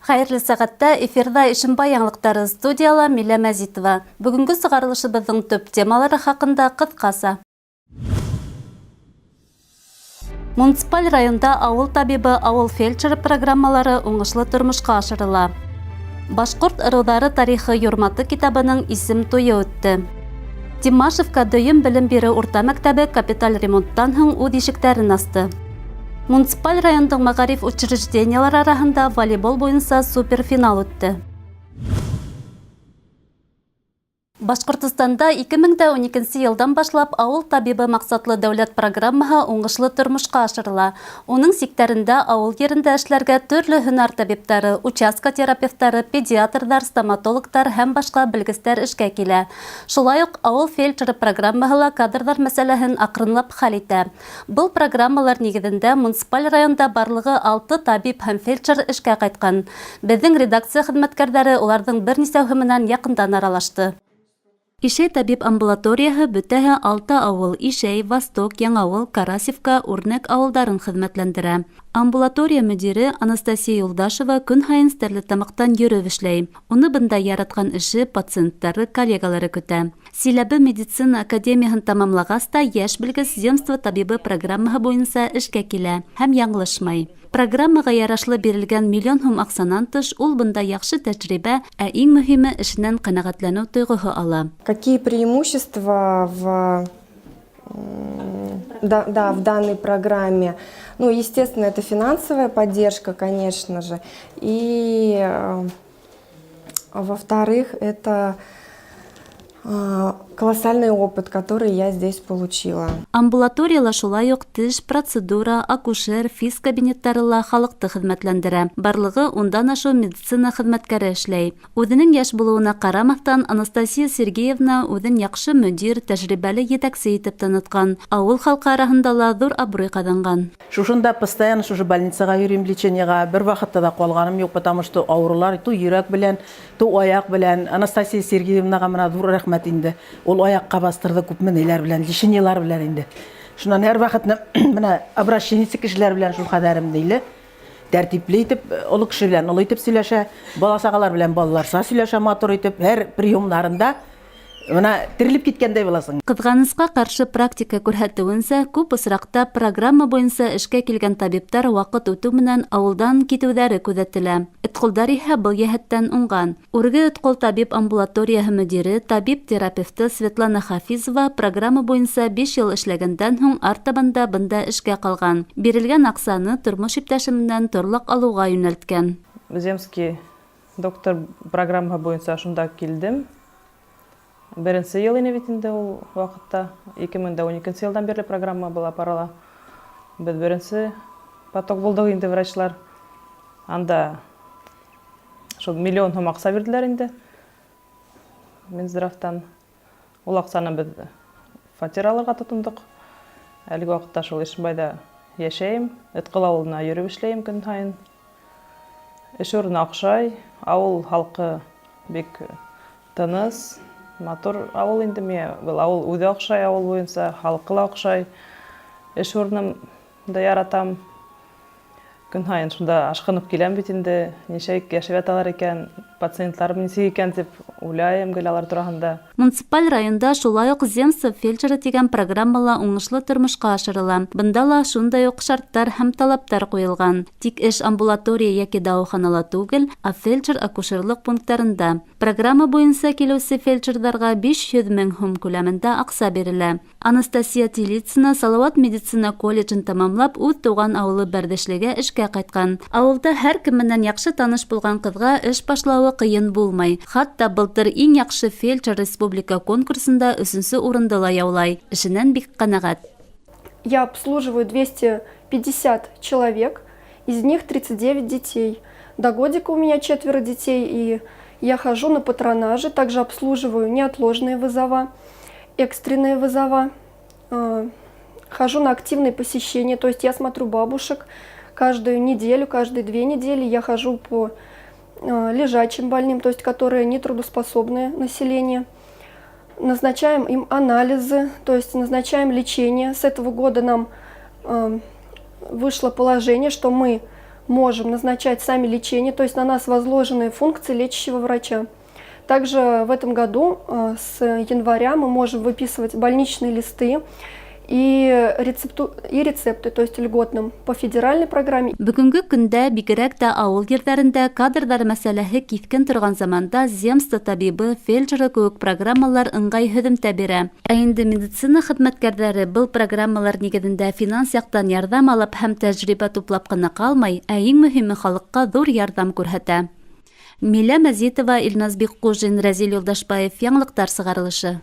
Хәйерле сәғәттә, эфирҙа Ишембай яңылыҡтары, студияла Милә Мәзитова. Бөгөнгө сығарылышыбыҙҙың төп темалары хаҡында ҡыҫҡаса. Муниципаль районда ауыл табибы, ауыл фельдшеры программалары уңышлы тормошҡа ашырыла. Башҡорт ырыуҙары тарихы юрматы китабының исем туйы үтте. Тимашевка дөйөм белем биреү урта мәктәбе капиталь ремонттан һуң үҙ ишектәрен асты. Муниципаль райондың мәғариф учреждениелары араһында волейбол буйынса суперфинал үтте. Башҡортостанда 2012 йылдан башлап Ауыл табибы маҡсатлы дәүләт программаһы уңышлы тормошҡа ашырыла. Уның сиктәрендә ауыл ерендә эшләргә төрлө һөнәр табиптары, участка терапевтары, педиатрҙар, стоматологтар һәм башҡа белгестәр эшкә килә. Шулай уҡ Ауыл фельдшеры программаһы ла кадрҙар мәсьәләһен аҡрынлап хәл итә. Был программалар нигеҙендә муниципаль районда барлығы алты табип һәм фельдшер эшкә ҡайтҡан. Беҙҙең редакция хеҙмәткәрҙәре уларҙың бер нисәүһе менән яҡындан аралашты. Ишәй табип амбулаторияһы бөтәһе алты ауыл Ишәй, Восток, Яңауыл, Карасевка, Үрнәк ауылдарын хеҙмәтләндерә. Амбулатория мөдире Анастасия Юлдашева көн һайын Стәрлетамаҡтан йөрөп эшләй. Уны бында яратҡан эше, пациенттары, коллегалары көтә. Силәбе медицина академияһын тамамлағас та йәш белгес земство табибы программаһы буйынса эшкә килә һәм яңылышмай. Программаға ярашлы бирелгән миллион һум аҡсанан тыш, ул бында яҡшы тәжрибә, ә иң мөһиме эшенән ҡәнәғәтләнеү тойғоһо ала. Какие преимущества да, в данной программе? Ну, естественно, это финансовая поддержка, конечно же. И, во-вторых, это колоссальный опыт, который я здесь получила. Амбулаторияла шулай уҡ теш, процедура, акушер, физ кабинеттары ла халыҡты хеҙмәтләндерә. Барлығы ундан ашыу медицина хеҙмәткәре эшләй. Үҙенең йәш булыуына ҡарамаҫтан, Анастасия Сергеевна үҙен яҡшы мөдир, тәжрибәле етәксе итеп танытҡан. Ауыл халҡы араһында ла ҙур абруй ҡаҙанған. Шушында постоянно шушы больницаға йөрөйөм лечениеға. Бер ваҡытта да ҡалғаным юҡ, потому что ауырыулар ту йөрәк белән, ту аяҡ белән. Анастасия Сергеевнаға мына ҙур рәхмәт инде. Ул аяҡҡа баҫтырҙы күпме ниләр белән, лечениелар белән инде. Шунан һәр ваҡытны мына обращение кешеләр белән шул хәҙәрем дейле. Тәртипле итеп, оло кеше белән оло итеп сөйләшә, бала сағалар белән балаларса сөйләшә матур итеп, һәр приемнарында мына терелеп киткәндәй буласың. Ҡыҙғанысҡа ҡаршы, практика күрһәтеүенсә, күп осраҡта программа буйынса эшкә килгән табиптар ваҡыт үтеү менән ауылдан китеүҙәре күҙәтелә. Өтколдар иһә был йәһәттән уңған. Үрге Өткол табип амбулаторияһы мөдире, табип-терапевты Светлана Хафизова программа буйынса 5 йыл эшләгәндән һуң артабан да бында эшкә ҡалған. Бирелгән аҡсаны тормош иптәше менән торлаҡ алыуға йүнәлткән. Земский доктор программа буйынса шунда килдем. Беренсе йыл ине бит инде ул ваҡытта. 2012 йылдан бирле программа была барыла. Беҙ беренсе поток булдыҡ инде врачлар. Анда шул миллион һум аҡса бирҙеләр инде. Минздравтан. Ул аҡсаны беҙ фатир алырға тотондоҡ. Әлеге ваҡытта шул Ишембайҙа йәшәйем. Өткол ауылына йөрөп эшләйем көн һайын. Эш урыны оҡшай, ауыл халҡы бик тыныс, матур ауыл инде миңә. Был ауыл үҙе оҡшай ауыл буйынса, халҡы ла оҡшай. Эш урыным да яратам. Көн һайын шунда ашҡынып киләм бит инде. Нисек йәшәп яталар икән, пациентларым нисек икән тип уйлайым гел алар тураһында. Муниципаль районда шулай уҡ Земство фельдшеры тигән программа ла уңышлы тормошҡа ашырыла. Бында ла шундай уҡ шарттар һәм талаптар ҡуйылған. Тик эш амбулатория йәки дауаханала түгел, ә фельдшер-акушерлыҡ пункттарында. Программа буйынса килеүсе фельдшерҙарға 500 мең һум күләмендә аҡса бирелә. Анастасия Телицына Салауат медицина колледжын тамамлап, үҙ тыуған ауылы Бәрҙешлегә эшкә ҡайтҡан. Ауылда һәр кем менән яҡшы таныш булған ҡыҙға эш башлауы ҡыйын булмай. Хатта былтыр иң яҡшы фельдшер республика конкурсында өсөнсө урынды ла яулай. Эшенән бик ҡәнәғәт. Я обслуживаю 250 человек, из них 39 детей. До годика у меня четверо детей, и я хожу на патронаже, также обслуживаю неотложные вызова, экстренные вызова. Хожу на активные посещения, то есть я смотрю бабушек каждую неделю, каждые 2 недели я хожу по лежачим больным, то есть которые нетрудоспособное население. Назначаем им анализы, то есть назначаем лечение. С этого года нам вышло положение, что мы можем назначать сами лечение, то есть на нас возложены функции лечащего врача. Также в этом году с января мы можем выписывать больничные листы и рецепты, то есть льготным по федеральной программе. Бөгөнгө көндә бигерәк тә ауыл ерҙәрендә кадрҙар мәсьәләһе киҫкен торған заманда земство табибы, фельдшеры кеүек программалар ыңғай һөҙөмтә бирә. Ә инде медицина хеҙмәткәрҙәре был программалар нигеҙендә финанс яҡтан ярҙам алып һәм тәжрибә туплап ҡына ҡалмай, ә иң мөһиме халыҡҡа ҙур ярҙам күрһәтә. Милә Мәзитова, Илназ Бикҡужин, Рәзил Юлдашбаев, яңылыҡтар сығарылышы.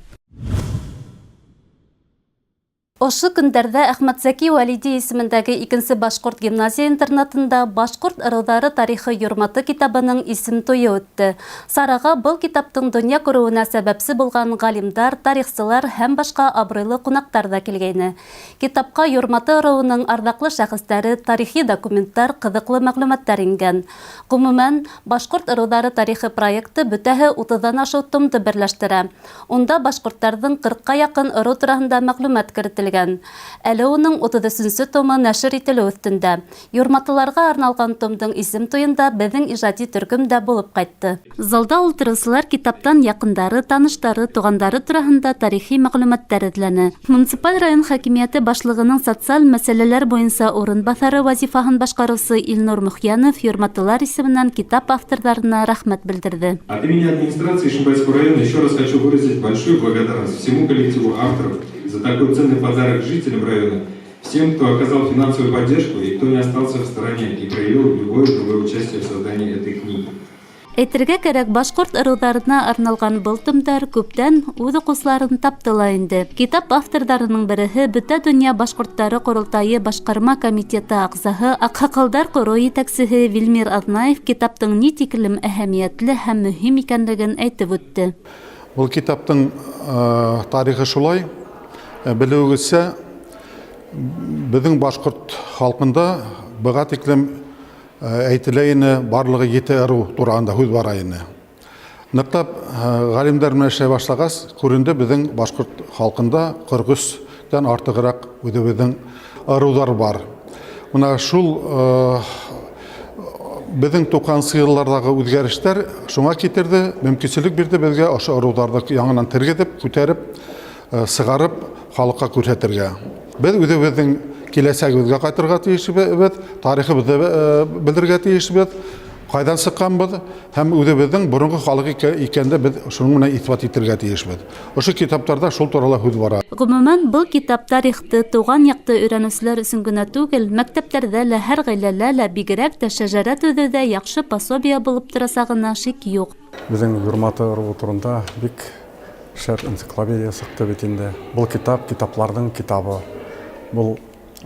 Ошо көндәрҙә Әхмәтзәки Вәлиди исемендәге икенсе башҡорт гимназия интернатында «Башҡорт ырыуҙары тарихы юрматы» китабының исем туйы үтте. Сараға был китаптың донъя күреүенә сәбәпсе булған ғалимдар, тарихсылар һәм башҡа абруйлы ҡунаҡтар ҙа килгәйне. Китапҡа юрматы ырыуының арҙаҡлы шәхестәре, тарихи документтар, ҡыҙыҡлы мәғлүмәттәр ингән. Ғөмүмән, «Башҡорт ырыуҙары тарихы» проекты бөтәһе 30-ҙан ашыу томды берләштерә. Унда башҡорттарҙың 40-ҡа яҡын ырыу тураһында мәғлүмәт керетелгән. Әле уның 33-нсө томы нәшер ителеү өҫтөндә. Юрматыларға арналған томдоң исем туйында беҙҙең ижади төркөм дә булып ҡайтты. Залда ултырыусылар китаптан яҡындары, таныштары, туғандары тураһында тарихи мәғлүмәттәр эҙләне. Муниципаль район хакимиәте башлығының социаль мәсьәләләр буйынса урынбаҫары вазифаһын башҡарыусы Илнур Мөхйәнов юрматылар исеменән китап авторҙарына рәхмәт белдерҙе. От имени администрации Ишимбайского района еще раз хочу выразить большую благодарность всему коллективу авторов за такой ценный подарок жителям района, всем, кто оказал финансовую поддержку и кто не остался в стороне и проявил любое другое участие в создании этой книги. Әйтергә кәрәк, башҡорт ырыуҙарына арналған был томдар күптән үҙ уҡыусыларын тапты ла инде. Китап авторҙарының береһе Бөтә донъя башҡорттары ҡоролтайы башҡарма комитеты ағзаһы, Аҡһаҡалдар ҡороу етәксеһе Вилмир Аҙнаев китаптың ни тиклем әһәмиәтле һәм мөһим икәнлеген әйтеп үтте. Был китаптың тарихы шулай. Белеүегеҙсә, беҙҙең башҡорт халҡында быға тиклем әйтелә ине, барлығы 7 ырыу тураһында һүҙ бара ине. Ныҡлап ғалимдар менән эшләй башлағас, күренде беҙҙең башҡорт халҡында 43-тән артығыраҡ үҙебеҙҙең ырыуҙар бар. Бына шул беҙҙең туҡһансы йылларҙағы үҙгәрештәр шуңа китерҙе, мөмкинселек бирҙе беҙгә ошо ырыуҙарҙы яңынан тергеҙеп, күтәреп, сығарып халыҡҡа күрһәтергә. Беҙ үҙебеҙҙең киләсәгебеҙгә ҡайтырға тейешбеҙ, тарихыбыҙҙы белергә тейешбеҙ, ҡайҙан сыҡҡанбыҙ һәм үҙебеҙҙең боронғо халыҡ икәнде беҙ шуның менән иҫбат итергә тейешбеҙ. Ошо китаптарҙа шул турала һүҙ бара. Ғөмүмән, был китап тарихты, тыуған яҡты өйрәнеүселәр өсөн генә түгел, мәктәптәрҙә лә, һәр ғаиләлә лә, бигерәк тә шәжәрә төҙөүҙә яҡшы пособие булып торасағына шик юҡ. Беҙҙең Юрматы ырыуы турында бик шәп энциклопедия сыҡты бит инде. Был китап китапларҙың китабы. Был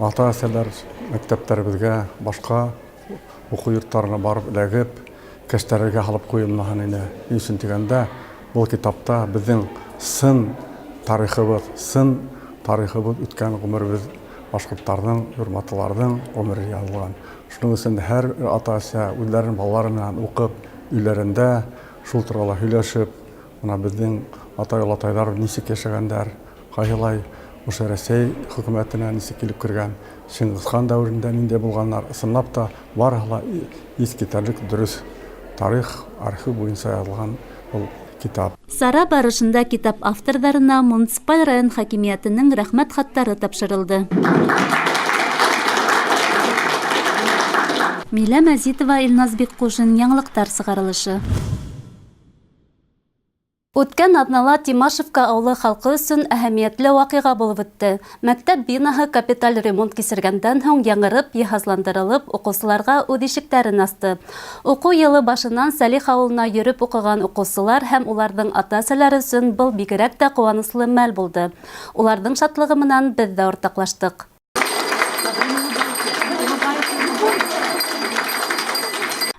ата-әсәләр мәктәптәребеҙгә, башҡа уҡыу йорттарына барып эләгеп, кәштәргә һалып ҡуйылмаһын ине. Ни өсөн тигәндә, был китапта беҙҙең сын тарихыбыҙ, сын тарихыбыҙ, үткән ғүмеребеҙ, башҡорттарҙың, юрматыларҙың ғүмере яҙылған. Шуның өсөн һәр ата-әсә үҙҙәренең балалары менән уҡып, өйләрендә шул турала һөйләшеп, бына беҙҙең атай-олатайҙар нисек йәшәгәндәр, ҡайһылай ошо Рәсәй хөкүмәтенә нисек килеп кергән, Чингисхан дәүерендә ниндәй булғандар, ысынлап та барыһы ла иҫ китәрлек дөрөҫ тарих архив буйынса яҙылған был китап. Сара барышында китап авторҙарына муниципаль район хакимиәтенең рәхмәт хаттары тапшырылды. Милә Мәзитова, Илназ Бикҡужин, яңылыҡтар сығарылышы. Үткән аҙнала Тимашевка ауылы халҡы өсөн әһәмиәтле ваҡиға булып үтте. Мәктәп бинаһы капиталь ремонт кисергәндән һуң яңырып, йыһазландырылып, уҡыусыларға үҙ ишектәрен асты. Уҡыу йылы башынан Сәлих ауылына йөрөп уҡыған уҡыусылар һәм уларҙың ата-әсәләре өсөн был бигерәк тә ҡыуаныслы мәл булды. Уларҙың шатлығы менән беҙ ҙә уртаҡлаштыҡ.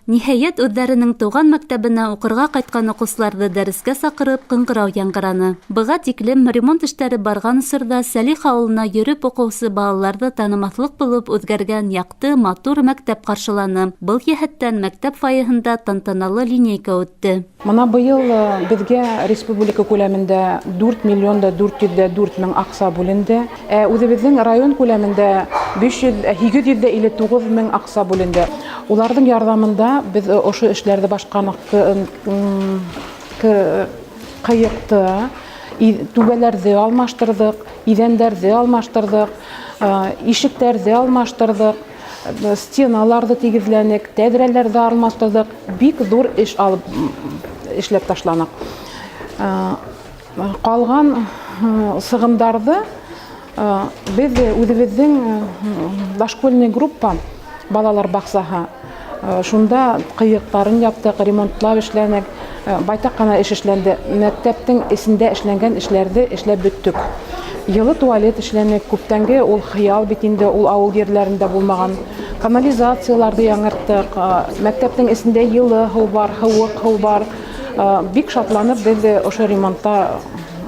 Ниһайәт, үҙҙәренең тыуған мәктәбенә уҡырға ҡайтҡан уҡыусыларҙы дәрескә саҡырып ҡыңғырау яңғыраны. Быға тиклем ремонт эштәре барған осорҙа Сәлих ауылына йөрөп уҡыусы балаларҙы танымаҫлыҡ булып үҙгәргән яҡты, матур мәктәп ҡаршыланы. Был йәһәттән мәктәп фойеһында тантаналы линейка үтте. Мына быйыл беҙгә республика күләмендә 4 миллион да 404 мең аҡса бүленде. Үҙебеҙҙең район күләмендә 859 мең аҡса бүленде. Уларҙың ярҙамында беҙ ошо эшләрҙе башҡарҙыҡ, ҡыйыҡты, түбәләрҙе алмаштырҙыҡ, иҙәндәрҙе алмаштырҙыҡ, ишектәрҙе алмаштырҙыҡ, стеналарҙы тигеҙләнек, тәҙрәләрҙе алмаштырҙыҡ. Бик ҙур эш алып эшләп ташланыҡ. Ҡалған сығымдарҙы беҙ үҙебеҙҙең дошкольный группа балалар баҡсаһы, шунда ҡыйыҡтарын яптыҡ, ремонтлап эшләнек, байтаҡ ҡына эш эшләнде. Мәктәптең эсендә эшләнгән эшләрҙе эшләп бөттөк. Йылы туалет эшләнек, күптәнге ул хыял бит инде, ул ауыл ерләрендә булмаған. Канализацияларҙы яңырттыҡ, мәктәптең эсендә йылы һыу бар, һыуыҡ һыу бар. Бик шатланып беҙ ошо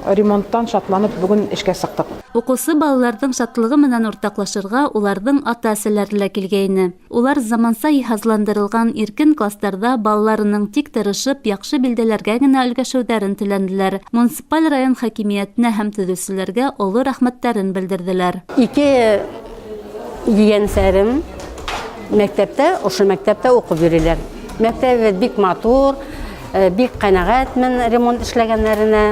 ремонттан шатланып бөгөн эшкә сыҡтыҡ. Уҡыусы балаларҙың шатлығы менән уртаҡлашырға уларҙың ата-әсәләре лә килгәйне. Улар заманса йыһазландырылған иркен кластарҙа балаларының тик тырышып, яҡшы билдәләргә генә өлгәшеүҙәрен теләнделәр. Муниципаль район хакимиәтенә һәм төҙөүселәргә оло рәхмәттәрен белдерҙеләр. Ике ейәнсәрем мәктәптә, ошо мәктәптә уҡып йөрөйләр. Мәктәбебеҙ бик матур, бик ҡәнәғәтмен ремонт эшләгәндәренә.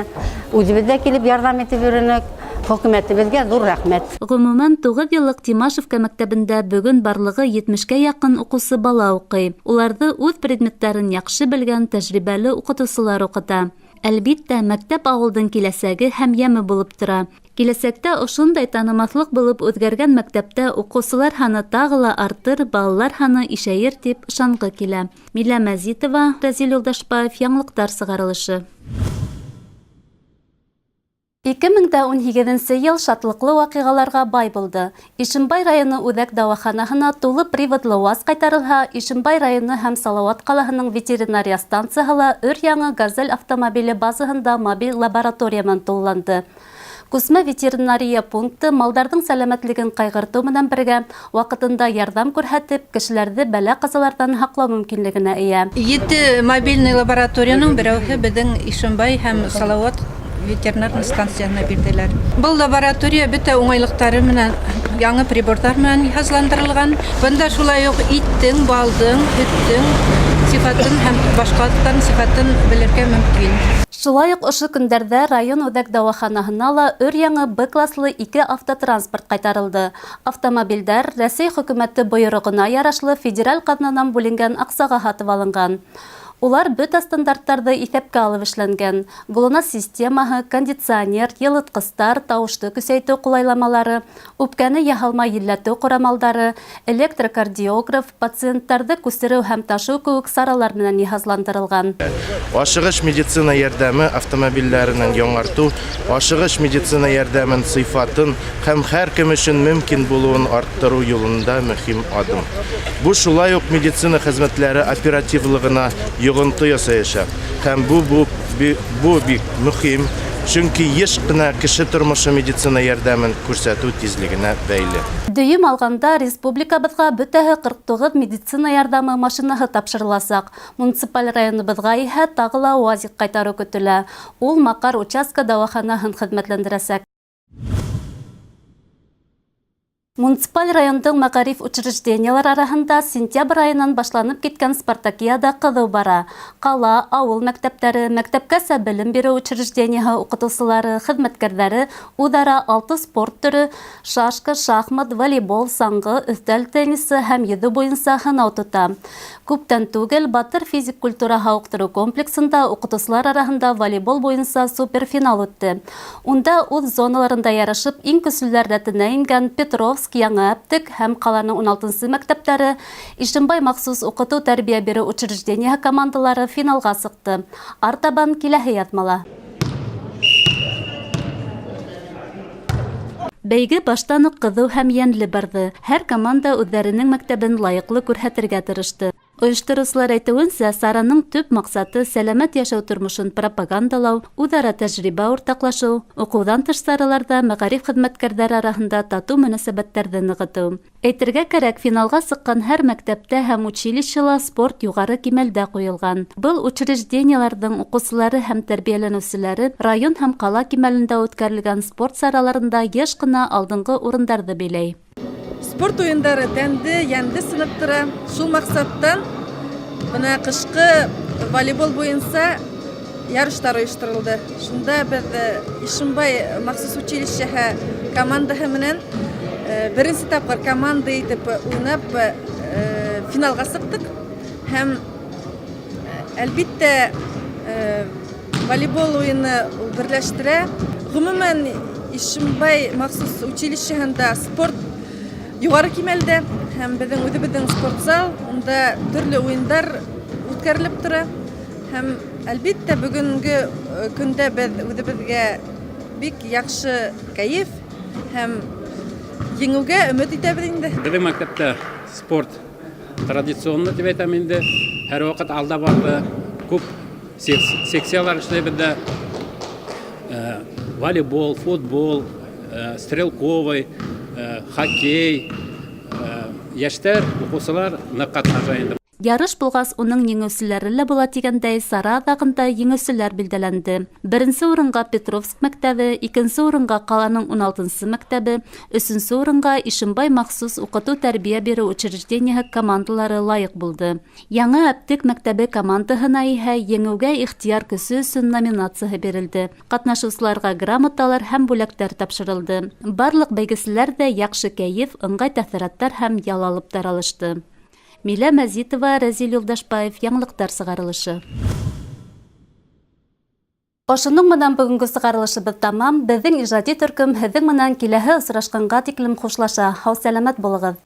Үҙебеҙ ҙә килеп ярҙам итеп йөрөнөк. Хөкүмәтебеҙгә ҙур рәхмәт. Ғөмүмән, 9 йыллыҡ Тимашевка мәктәбендә бөгөн барлығы 70-кә яҡын уҡыусы бала уҡый. Уларҙы үҙ предметтарын яҡшы белгән тәжрибәле уҡытыусылар уҡыта. Әлбиттә, мәктәп ауылдың киләсәге һәм йәме булып тора. Киләсәктә ошондай танымаҫлыҡ булып үҙгәргән мәктәптә уҡыусылар һаны тағы ла артыр, балалар һаны ишәйер тип ышанғы килә. Милә Мәзитова, Рәзил Юлдашбаев, яңылыҡтар сығарылышы. 2018 йыл шатлыҡлы ваҡиғаларға бай булды. Ишембай районы үҙәк дауаханаһына тулы приводлы УАЗ ҡайтарылһа, Ишембай районы һәм Салауат ҡалаһының ветеринария станцияһы ла өр-яңы «Газель» автомобиле базаһында мобиль лаборатория менән тулыланды. Күсмә ветеринария пункты малдарҙың сәләмәтлеген ҡайғыртыу менән бергә ваҡытында ярҙам күрһәтеп, кешеләрҙе бәлә-ҡазаларҙан һаҡлау мөмкинлегенә эйә. 7 мобильный лабораторияның берәүһе беҙҙең Ишембай һәм Салауат ветеринарный станцияһына бирҙеләр. Был лаборатория бөтә уңайлыҡтары менән, яңы приборҙар менән йыһазландырылған. Бында шулай уҡ иттең, балдың, һөттөң сифатын һәм башҡа аҙыҡтарҙың сифатын белергә мөмкин. Шулай уҡ ошо көндәрҙә район үҙәк дауаханаһына ла өр-яңы Б класлы 2 автотранспорт ҡайтарылды. Автомобилдәр Рәсәй хөкүмәте бойороғона ярашлы федераль ҡаҙнанан бүленгән аҡсаға һатып алынған. Улар бөтә стандарттарҙы иҫәпкә алып эшләнгән. ГЛОНАСС системаһы, кондиционер, йылытҡыстар, тауышты көсәйтеү ҡулайламалары, үпкәне яһалма елләтеү ҡорамалдары, электрокардиограф, пациенттарҙы күсереү һәм ташыу кеүек саралар менән йыһазландырылған. Ашығыш медицина ярҙамы автомобилдәренең яңыртыу, ашығыш медицина ярҙамын сифатын һәм һәр кем өсөн мөмкин булыуын арттырыу юлында мөһим аҙым. Бу шулай уҡ медицина хеҙмәттәре оперативлығына йоғонто ясаясаҡ. Һәм бу бик мөһим, сөнки йыш ҡына кеше тормошо медицина ярҙамын күрһәтеү тизлегенә бәйле. Дөйөм алғанда республикабыҙға бөтәһе 49 медицина ярҙамы машинаһы тапшырыласаҡ. Муниципаль районыбыҙға иһә тағы ла УАЗик ҡайтарыу көтөлә. Ул Маҡар участка дауаханаһын хеҙмәтләндерәсәк. Муниципаль райондың мәғариф учреждениялар араһында сентябрь айынан башланып киткән спартакиада ҡыҙыу бара. Ҡала, ауыл мәктәптәре, мәктәпкәсә белем биреү учреждениеһы уҡытыусылары, хеҙмәткәрҙәре үҙ-ара 6 спорт төрө шашка, шахмат, волейбол, саңғы, өҫтәл теннисы һәм йөҙөү буйынса һынау тота. Күптән түгел Батыр физик культура һауыҡтырыу комплексында уҡытыусылар араһында волейбол буйынса суперфинал үтте. Унда үҙ зоналарында ярышып иң көслөләр рәтенә ингән Петровск, Яңы Әптек һәм ҡаланың 16-нсы мәктәптәре, Ишембай махсус уҡытыу тәрбиә биреү учреждениеһы командалары финалға сыҡты. Артабан киләһе яҙмала. Бәйге баштан уҡ ҡыҙыу һәм йәнле барҙы. Һәр команда үҙҙәренең мәктәбен лайыҡлы күрһәтергә тырышты. Ойоштороусылар әйтеүенсә, сараның төп маҡсаты сәләмәт йәшәү тормошон пропагандалау, үҙ-ара тәжрибә уртаҡлашыу, уҡыуҙан тыш сараларҙа мәғариф хеҙмәткәрҙәре араһында татыу мөнәсәбәттәрҙе нығытыу. Әйтергә кәрәк, финалға сыҡҡан һәр мәктәптә һәм училищела спорт юғары кимәлдә ҡуйылған. Был учреждениеларҙың уҡыусылары һәм тәрбиәләнеүселәре район һәм ҡала кимәлендә үткәрелгән спорт сараларында йыш ҡына алдынғы урындарҙы биләй. Спорт уйындары тәнде, йәнде сыныҡтыра. Шул маҡсаттан бына ҡышҡы волейбол буйынса ярыштар ойошторолдо. Шунда беҙ Ишембай махсус училищеһы командаһы менән беренсе тапҡыр команда итеп уйнап финалға сыҡтыҡ. Һәм әлбиттә волейбол уйыны ул берләштерә. Ғөмүмән, Ишембай махсус училищеһында спорт юғары кимәлдә һәм беҙҙең үҙебеҙҙең спортзал, унда төрлө уйындар үткәрелеп тора. Һәм әлбиттә бөгөнгө көндә беҙ үҙебеҙгә бик яҡшы кәйеф һәм еңеүгә өмөт итәбеҙ инде. Беҙҙең мәктәптә спорт традиционный тип әйтәм инде. Һәр ваҡыт алда барҙы. Күп секциялар эшләй беҙҙә. Волейбол, футбол, стрелковый, хоккей. Йәштәр, уҡыусылар ныҡ ҡатнаша инде. Ярыш булғас, уның еңеүселәре лә була тигәндәй, сара аҙағында еңеүселәр билдәләнде. Беренсе урынға Петровск мәктәбе, икенсе урынға ҡаланың 16-нсы мәктәбе, өсөнсө урынға Ишембай махсус уҡытыу-тәрбиә биреү учреждениеһы командалары лайыҡ булды. Яңы Әптек мәктәбе командаһына иһә еңеүгә ихтыяр көсө өсөн номинацияһы бирелде. Ҡатнашыусыларға грамоталар һәм бүләктәр тапшырылды. Барлыҡ бәйгеселәр ҙә яҡшы кәйеф, ыңғай тәьҫораттар һәм ял алып таралышты. Милә Мәзитова, Рәзил Юлдашбаев, яңылыҡтар сығарылышы. Ошоноң менән бөгөнгө сығарылышыбыҙ тамам. Беҙҙең ижади төркөм һеҙҙең менән киләһе осрашҡанға тиклем хушлаша. Һау-сәләмәт булығыҙ.